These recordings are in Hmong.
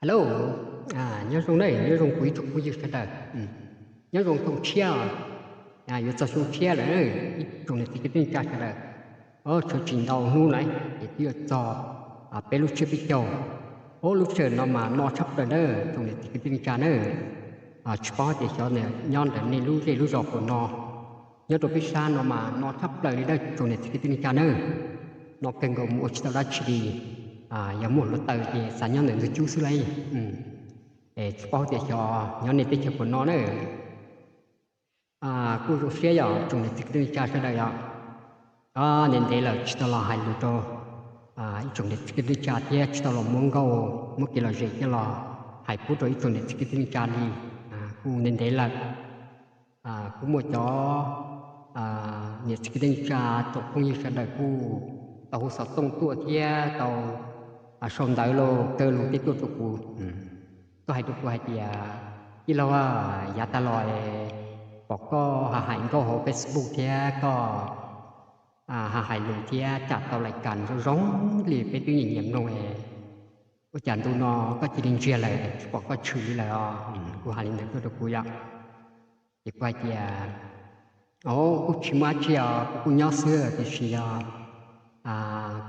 Hello, nyob zoo na, nyob zoo kuv ib tsoom phooj ywg sawv daws. Nyob zoo xyoo tshiab, yuav txog xyoo tshiab lawm, ib tsoom niam txiv kwv tij neej tsa sawv daws. Tshuav tsis ntau hnub lawm ces twb yuav txog peb lub tsiab peb caug. Ob lub sij hawm no mas no tshaj plaws na tsoom niam txiv kwv tij neej tsa na. Tsis paub tias xyov nyob ntawm nej lub zej lub zos puas no. Nyob rau peb sab no mas no tshaj plaws li na tsoom niam txiv kwv tij neej tsa na. No kawg nkaus mus ua tsis tau dab tsi li. Yog muaj hluav taws ces xav nyob ntawm ntug cub xwb lauj. Es tsis paub tias xyov nyob nej teb chaws puas no na. Kuj zoo siab yog tsoom niam txiv kwv tij neej tsa sawv daws yog ntev ntev lawm tsis tau los hais lus rau ib tsoom niam txiv kwv tij neej tsa thiab tsis tau los muab nkauj muab kev lom zem coj los hais pub rau ib tsoom niam txiv kwv tij neej tsa li. Kuj ntev ntev lawm. Kuj muaj cov niam txiv kwv tij neej tsa tsoom phooj ywg sawv daws kuj tau hu xov tooj tuaj thiab tau sau ntawv los kaw lus tej tuaj rau kuv. Koj hais rau kuv hais tias, tij laug, yav tas los pom koj ho hais nkauj hauv Facebook thiab koj ho hais lus thiab tsam tau lais kas zoo zoo li peb twb nyiam nyiam mloog. Ua cas ntu no koj cia li ntsiag lawm tsis pom koj tshwm li lawm os? Kuj hais li ntawd tuaj rau kuv yom. Ces kuv hais tias, o, kuj tsis muaj dab tsi os, kuv kuj nyob xwb tiam sis yog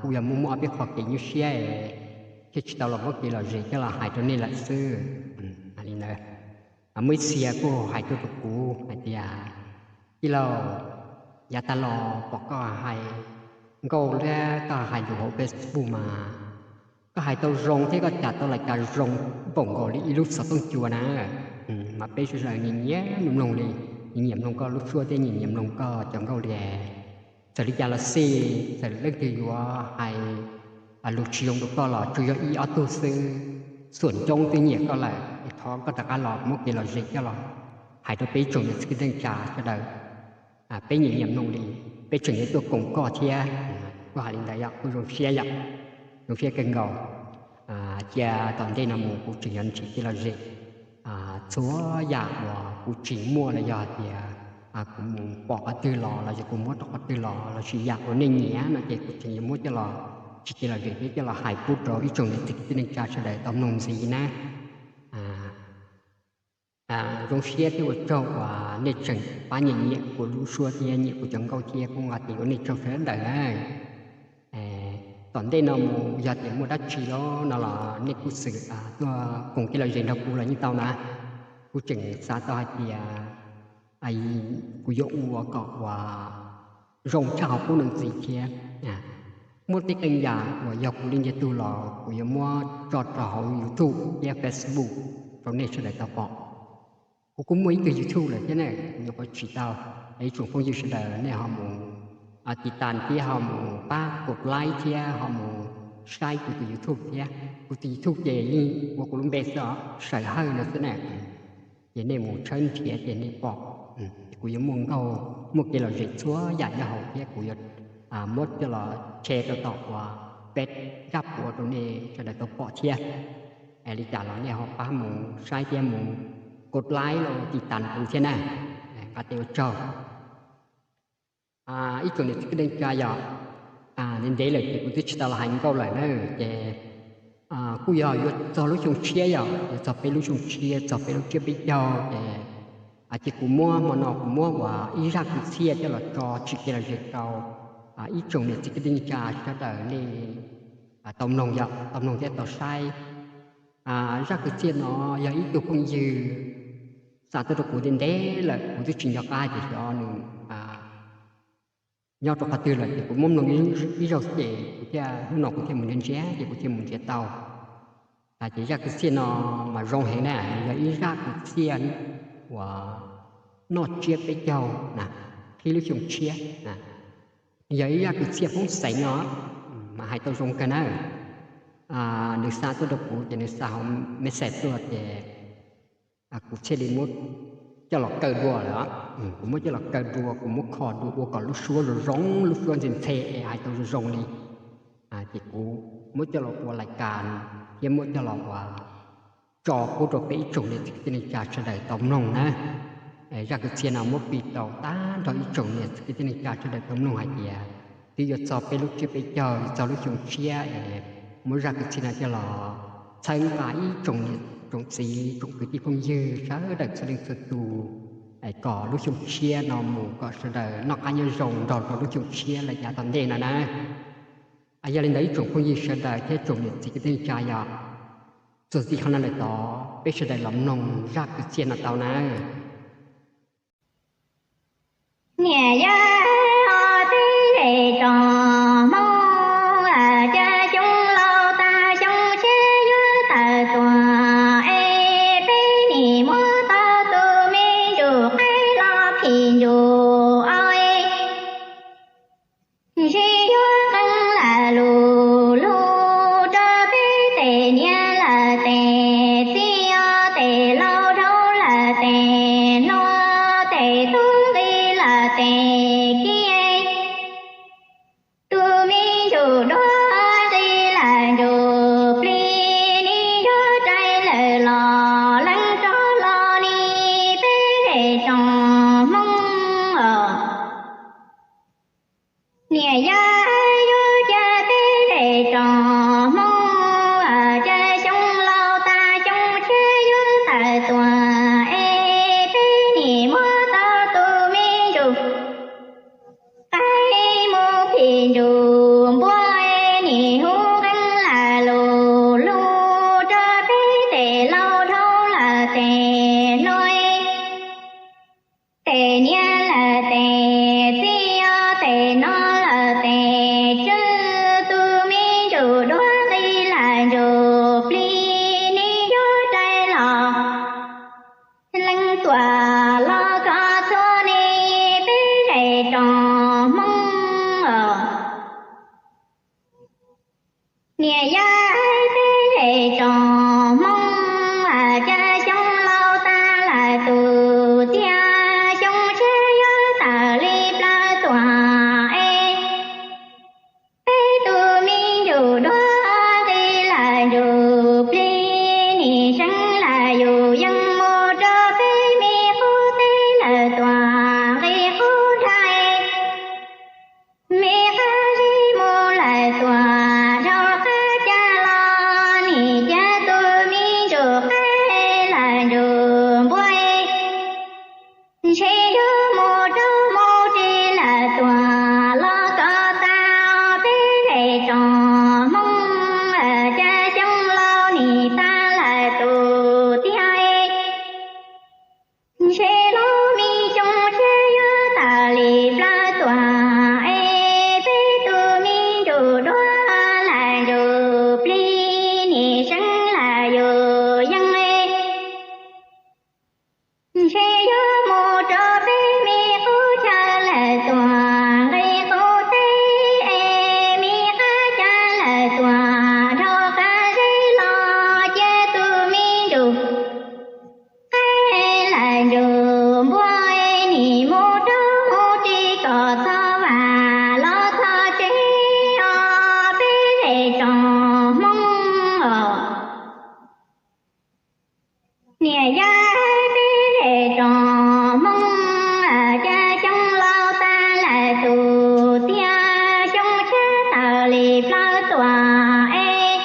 kuj yog muaj muaj ob peb qho kev nyuaj siab thiaj tsis tau los muab kev lom zem coj los hais rau nej lawm xwb. Hais li ntawd. Muaj ib txhia kuj hais tuaj rau kuv hais tias, tij laug, yav tas los pom koj hais nkauj thiab koj hais lus hauv Facebook mas koj hais tau zoo thiab koj tsam tau lais kas zoo npaum nkaus li ib lub xov tooj cua na. Mas peb sawv daws nyiam nyiam mloog li, nyiam nyiam mloog koj lub suab thiab nyiam nyiam mloog koj cov nkauj li. Txawm li cas los xij, txawm leej twg yuav hais lus tsis zoo rau koj los tsuas yog ib ob tug xwb, xuam ncoob twb nyiam koj lawm es thov koj rov qab los muab kev lom zem coj los hais rau peb ib tsoom niam txiv kwv tij neej tsa sawv daws. Peb nyiam nyiam mloog li, peb tseem yuav tuaj koom koj thiab. Kuj hais li ntawd yom, kuj zoo siab yom, zoo siab kawg nkaus. Cia tom ntej no mus kuv tseem yuav nrhiav kev lom zem txhua yam uas kuv tsis muaj los yog tias kuv mus pom qhov twg los los yog kuv muab rau qhov twg los lossis yam uas nej nyiam no ces kuv tseem yuav muab coj los nrhiav kev lom zem thiab coj los hais pub rau ib tsoom niam txiv kwv tij neej tsa sawv daws tau mloog ntxiv na. Zoo siab thiab ua tsaug uas nej tseem pab nyiam nyiam kuv lub suab thiab nyiam kuv cov nkauj thiab kuv nqa tes ua nej tsaug sawv daws na. Tom ntej no mus yog tias muaj dab tsi los no los nej kuj xwm tuaj koom kev lom zem nrog kuv los yeej tau na. Kuv tseem xav tau hais tias kuv yuav ua kom uas zoo tshaj qhov qub no ntxiv thiab. Muaj tej qee yam uas yog kuv li ntawd tug los kuv yuav muab tso rau hauv YouTube thiab Facebook rau nej sawv daws tau pom. Kuv kuj muaj ib tug YouTube lawm thiab na, kuv nyuam qhuav tsim tau. Ib tsoom phooj ywg sawv daws nej ho mus tiv tas thiab ho mus pab kos laib thiab ho mus saib kuv tus YouTube thiab. Kuv tus YouTube ces yeej ua kuv lub npe xwb os, Sawm Hawj no xwb na. Ces nej mus tshawb nrhiav ces nej pom. Kuv yuav muaj nkauj muaj kev lom zem txhua yam nyob hauv thiab kuv yuav muab coj los share rau tom uas peb zaj puav rau nej sawv daws tau pom thiab. Li cas los nej ho pab mus saib thiab mus kos laib los tiv tas kuv thiab na. Nqa tes ua tsaug. Ib tsoom niam txiv kwv tij neej tsa yog ntev ntev lawm ces kuv twb tsis tau los hais nkauj lawm na. Ces kuj yog yuav txog lub xyoo tshiab, yog yuav txog peb lub xyoo tshiab, txog peb lub tsiab peb caug ces, ces kuv muab hmo no kuv muab uas ib zaj kwv txhiaj coj los tso tsim kev lom zem rau ib tsoom niam txiv kwv tij neej tsa sawv daws nej tau mloog, yog tau mloog thiab tau saib. Zaj kwv txhiaj no yog ib tug phooj ywg xa tuaj rau kuv ntev ntev lawm, kuv twb tsis nco qab tias xyov nws nyob rau qhov twg lawm ces kuv muab mloog ib zaug xwb ces kuv thiaj, hnub no kuv thiaj mus ntsia ntsia ces kuv thiaj mus nrhiav tau. Ces zaj kwv txhiaj no mas zoo heev na, nws yog ib zaj kwv txhiaj uas noj tsiab peb caug na, qhib lub xyoo tshiab. Yog ib zaj kwv txhiaj Hmoob xeev no mas hais tau zoo kawg na. Nws xa tuaj rau kuv ces nws xa hauv message tuaj ces kuv thiaj li muab coj los kaw dua lawm. Kuv muab coj los kaw dua, kuv muab kho dua ua kom lub suab zoo zoo, lub suab ntxhe ntxhe es hais tau zoo zoo li. Ces kuv muab coj los ua lais kas thiab muab coj los ua tso pub rau peb ib tsoom niam txiv kwv tij neej tsa sawv daws tau mloog na. Zaj kwv txhiaj no muab piv rau tag nrho ib tsoom niam txiv kwv tij neej tsa sawv daws tau mloog hais tias twb yuav txog peb lub tsiab peb caug, yuav txog lub xyoo tshiab es muab zaj kwv txhiaj no coj los Txhawb nqa ib tsoom niam tsoom txiv tsoom kwv tij phooj ywg sawv daws txhua leej txhua tus, kom lub xyoo tshiab no mus kom sawv daws noj qab nyob zoo nrog rau lub xyoo tshiab lawm yav tom ntej no na. Yog li ntawd ib tsoom phooj ywg sawv daws thiab tsoom niam txiv kwv tij neej tsa, yog txuas ntxiv qhov no lawm tod peb sawv daws los mloog zaj kwv txhiaj no tau nawb. Niam yawg, peb zej tsoom Hmoob, cas xyoo laus tas xyoo tshiab yuav tawm tuaj es peb nim muab tau tus me ntsuj qaib los phim ntsuj os. Ntshe yuav qee lawm lus lug rau peb tes niam lawm tes txiv os, tes laus dhau lawm tes hluas, tes tub nqis lawm tes kiv. Tus me ntsuj duab nqis lawm ntsuj plig, nim yuav rais lawm los leej rov los nim peb zej tsoom Hmoob os. Niam yawg, yuav cia peb zej tsoom Hmoob, cas xyoo laus tas xyoo tshiab yuav tawm tuaj es peb nim muab tau tus me ntsuj qaib mus phim ntsuj npua, nim hu qee lawm lus lug rau peb tes laus dhau lawm tes hluas, tes niam lawm tes txiv os, tes no lawm tes tswv. Tus me ntsuj duab nqis lawm ntsuj plig, nim yuav rais los leej tuaj los kho txhua nim peb zej tsoom Hmoob os. Niam yawg, peb zej tsoom Hmoob, cas xyoo laus tas lawm tus tiag, xyoo tshiab yuav tawm li plawv tuaj es peb tus me ntsuj duab nqis lawm ntsuj plig, nim seev lawm yus yeej mus rau peb me qub teb lawm tuaj nqis qub nraim. Me qab zib mus lawm tuaj dhau qab cag los, nim cia tus me ntsuj qaib lawm ntsuj npua, ntshe yuav mus rau mus tsis lawm tuaj los koj tas peb zej tsoom Hmoob, cas xyoo laus nim tas lawm tus tiag. Ntshe lub me xyoo tshiab yuav tawm li plawv tuaj es peb tus me ntsuj duab lawm ntsuj plig, nim seev lawm yus yeej ntshe yuav mus rau peb me qub chaw lawm tuaj nqis qub teb es me qab cag lawm tuaj dhau qab zeb los cia tus me ntsuj qaib lawm ntsuj npua, nim mus rau mus tsis kom txhob vam los txhob tsev os peb zej tsoom Hmoob os. Niam yawg, peb zej tsoom Hmoob, cas xyoo laus tas lawm tus tiag, xyoo tshiab tawm li plawv tuaj es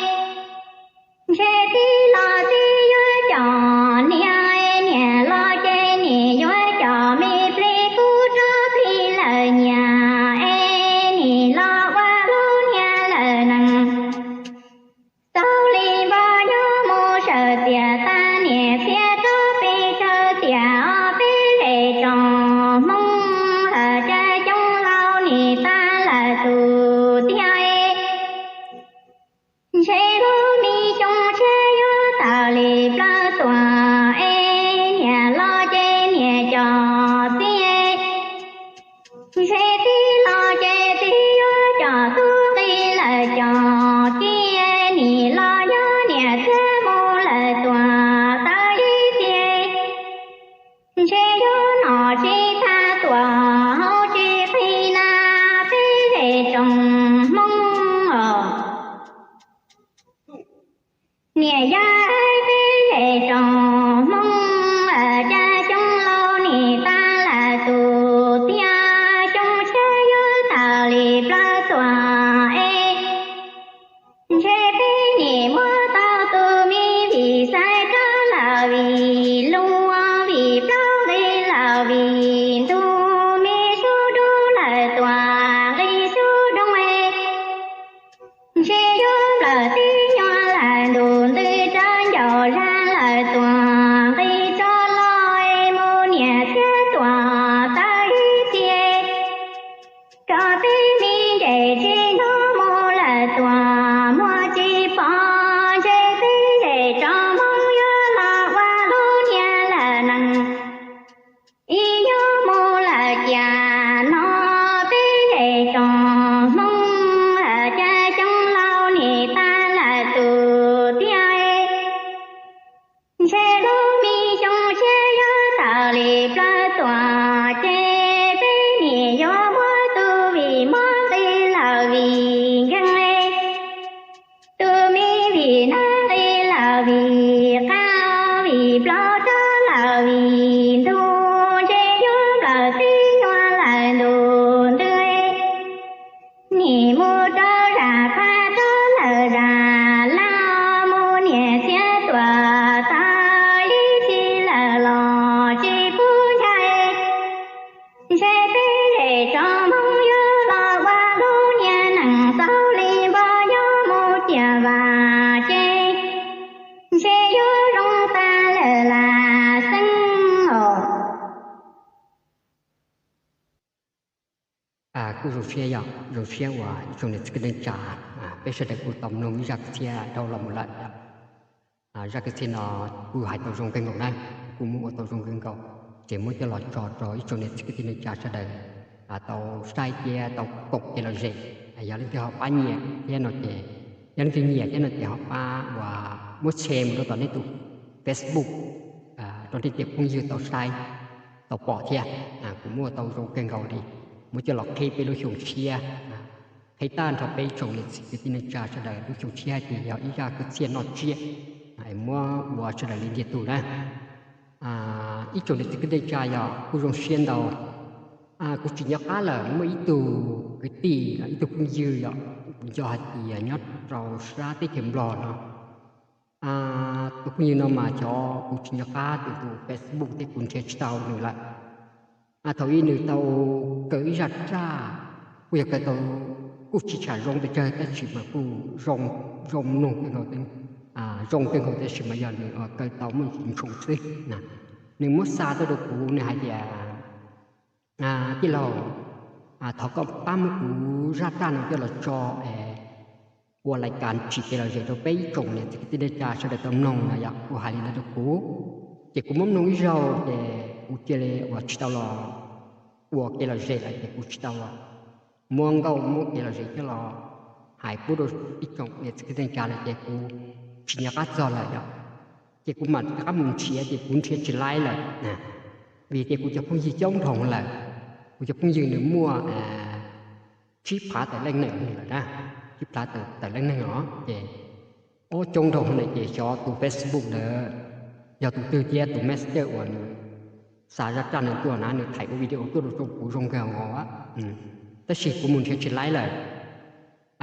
ntshe txiv los txiv yuav coj niam, niam los ces niam yuav coj me plig, kuv rov plig lawm niam es nim los ua lub niag lawm nees. Tau li npog nyob mus sawv tias tag niam txiv rov plig sawv tias os peb zej tsoom Hmoob, cas xyoo laus nim tas lawm tus tiag es ntshe lub me xyoo tshiab yuav tawm li plawv tuaj es niam los ces niam coj txiv, ntshe txiv los ces txiv yuav coj tub nqis lawm coj ci, nim los nyob niam txiv mus lawm tuaj tawm ib txhia, ntshe yuav nom tsis txhab tuaj hauv tsis qhib na peb zej tsoom Hmoob os. Niam yawg, peb zej tsoom Hmoob, cas xyoo laus nim tas lawm tus tiag, xyoo tshiab yuav tawm li plawv tuaj es ntshe peb nim muab tau tus Kuj zoo siab yog zoo siab uas ib tsoom niam txiv kwv tij neej tsa, peb sawv daws kuj tau mloog ib zaj kwv txhiaj dhau los mus lawm. Zaj kwv txhiaj no kuj hais tau zoo kawg nkaus na, kuj muab ua tau zoo kawg nkaus, ces muab coj los tso rau ib tsoom niam txiv kwv tij neej tsa sawv daws tau saib thiab tau koom kev lom zem. Yog leej twg ho pab nyiam thiab no ces, yog leej twg nyiam thiab no ces ho pab uas muab share mus rau tom nej tus Facebook rau nej tej phooj ywg tau saib tau pom thiab. Kuv muab ua tau zoo kawg nkaus li, muab coj los qhib peb lub xyoo tshiab, qhib tag nrho peb ib tsoom niam txiv kwv tij neej tsa sawv daws lub xyoo tshiab ces yog ib zaj kwv txhiaj noj tsiab, muab ua sawv daws li ntiag tug na. Ib tsoom niam txiv kwv tij neej tsa yog kuj zoo siab ntau. Kuv tsis nco qab lawm, muaj ib tug kwv tij, ib tug phooj ywg yog, kuv nco hais tias nyob rau sab teb chaws Nplog no. Tus phooj ywg no mas xyov kuv tsis nco qab tus tus Facebook thiab kuv nrhiav tsis tau nws lawm. Thaum ub nws tau kaw ib zaj raj, kuj yog kaw tau, kuj tsis tshua zoo pes tsawg tab sis mas kuj zoo mloog kawg nkaus, zoo kawg nkaus tab sis mas yog nws kaw tau muaj ntsis ntshoo xwb. Nws muab xa tuaj rau kuv, nws hais tias, tij laug, thov koj pab muab kuv zaj raj no coj los tso ua lais kas tsim kev lom zem rau peb ib tsoom niam txiv kwv tij neej tsa sawv daws tau mloog no yom. Kuv hais li ntawd rau kuv, ces kuv muab mloog ib zaug ces kuv cia li uas tsis tau los ua kev lom zem lawm ces kuv tsis tau los muab nkauj muab kev lom zem coj los hais pub rau ib tsoom niam txiv kwv tij neej tsa lawm ces kuv tsis nco qab txog lawm yom. Ces kuv mam rov qab mus nrhiav ces kuv nrhiav tsis laib lawm, vim tias kuv cov phooj ywg coob dhau lawm. Kuv cov phooj ywg nws muaj tsib phav tawm leej neeg lawm na, tsib phav tawm leej neeg os. Ces ob coob dhau lawm ces xyov tus Facebook ntawd yog tus twg thiab, tus Messenger uas nws xa zaj raj ntawd tuaj na, nws thaij ua video tuaj rau kuv zoo kawg nkaus. Tab sis kuv mus nrhiav tsis laib lawm.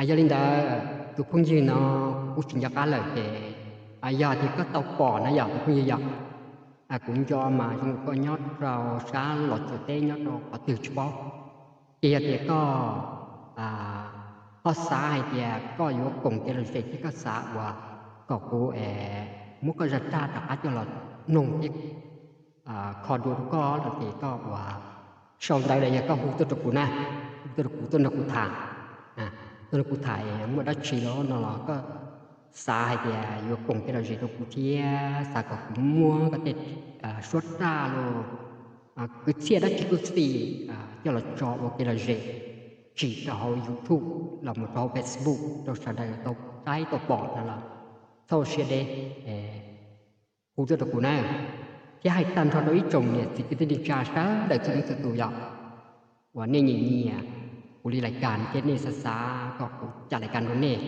Yog li ntawd tus phooj ywg no kuv tsis nco qab lawm ces, yog tias koj tau pom na yom tus phooj ywg yom, kuv nco mas zoo koj nyob rau sab Los Tsuas teb nyob rau qhov twg tsis paub. Ces yog tias koj, koj xav hais tias koj yuav koom kev lom zem thiab koj xav uas kom kuv muab koj zaj raj rov qab coj los mloog thiab kho dua rau koj no ces koj uas sau ntawv los yog koj hu tuaj rau kuv na, hu tuaj rau kuv tuaj nrog kuv tham, tuaj nrog kuv tham muaj dab tsi los no los koj xav hais tias yuav koom kev lom zem rau kuv thiab xav kom kuv muab koj tej suab raj los kwv txhiaj dab tsi kuj xij coj los tso ua kev lom zem tsim rau hauv YouTube los mus rau hauv Facebook rau sawv daws tau saib tau pom no los txhob ua siab deb, hu tuaj rau kuv na. Thiab hais tag nrho rau ib tsoom niam txiv kwv tij neej tsa sawv daws txhua leej txhua tus yom, uas nej nyiam nyiam kuv li lais kas thiab nej xav xav kom kuv cam lais kas rau nej,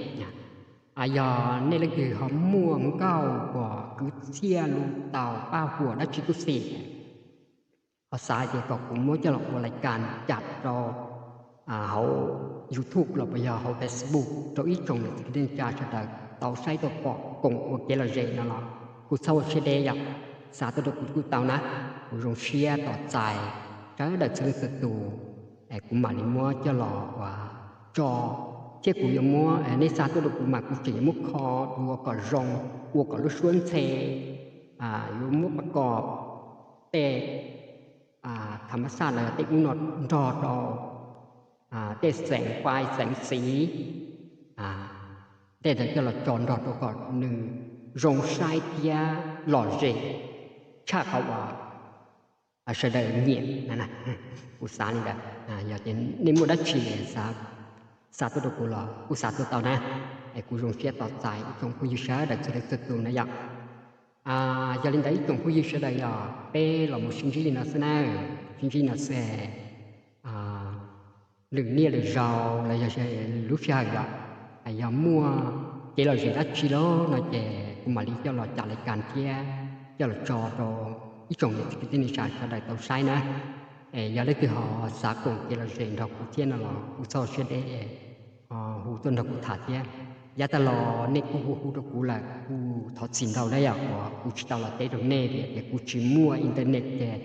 yog nej leej twg ho muaj nkauj uas kwv txhiaj lus tau paj huam dab tsi kuj xij, ho xav tias kom kuv muab coj los ua lais kas cam rau hauv YouTube los puas yog hauv Facebook rau ib tsoom niam txiv kwv tij neej tsa sawv daws tau saib tau pom koom ua kev lom zem no los kuj txhob ua siab deb yom, xa tuaj rau kuv kuj tau na. Kuv zoo siab tos txais sawv daws txhua leej txhua tus, kuv mam li muab coj los ua tso, thiab kuv yuav muab, nej xa tuaj rau kuv mas kuv tseem yuav muab kho dua kom zoo, ua kom lub suab ntxhe, yuav muab pas kom tej tham mas xaj los yog tej ub no nrog rau tej xeem fais xeem xiv, tej ntawd coj los tso nrog rau kom nws zoo saib thiab lom zem tshaj qhov uas sawv daws nyiam na. Kuv xav li ntawd, yog tias nej muaj dab tsi xa tuaj rau kuv los kuj xa tuaj tau na. Es kuv zoo siab tos txais ib tsoom phooj ywg sawv daws txhua leej txhua tus na yom. Yog li ntawd ib tsoom phooj ywg sawv daws yog peb los mus sib ntsib li no xwb na, sib ntsib no xwb. Lwm niaj lwm zaus los yog lub sij hawm yom, yog muaj kev lom zem dab tsi los no ces kuv mam li coj los cam lais kas thiab coj los tso rau ib tsoom niam txiv kwv tij neej tsa sawv daws tau saib na. Es yog leej twg ho xav koom kev lom zem nrog kuv thiab no los kuj txhob siab deb, hu tuaj nrog kuv tham thiab. Yav tag los nej kuj hu hu rau kuv lawm, kuv thov txim ntau na yom uas kuv tsis tau los teb rau nej vim tias kuv tsis muaj internet ces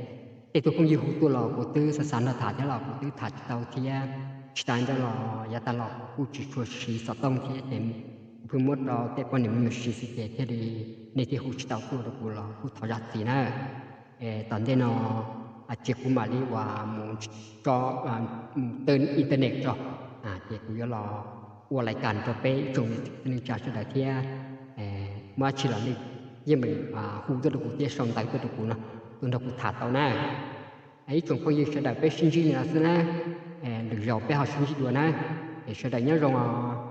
tej tug phooj ywg hu tuaj los kuv twb xav xav nrog tham thiab los kuv twb tham tsis tau thiab. Tsis tas ntawd los yav tag los kuv kuj tsis tshua siv xov tooj thiab ces kuv pheej muab rau tej poj niam me nyuam siv xwb ces thiaj li nej thiaj hu tsis tau tuaj rau kuv los kuj thov zam txim na. Es tom ntej no ces kuv mam li uas mus tso, mus tw internet tso, ces kuv yuav los ua lais kas rau peb ib tsoom neej tsa sawv daws thiab. Muab tsis los li yeej meem hu tuaj rau kuv thiab sau ntawv tuaj rau kuv no, tuaj nrog kuv tham tau na. Ib tsoom phooj ywg sawv daws peb sib ntsib li no xwb na, lwm zaus peb ho sib ntsib dua na. Es sawv daws nyob zoo os.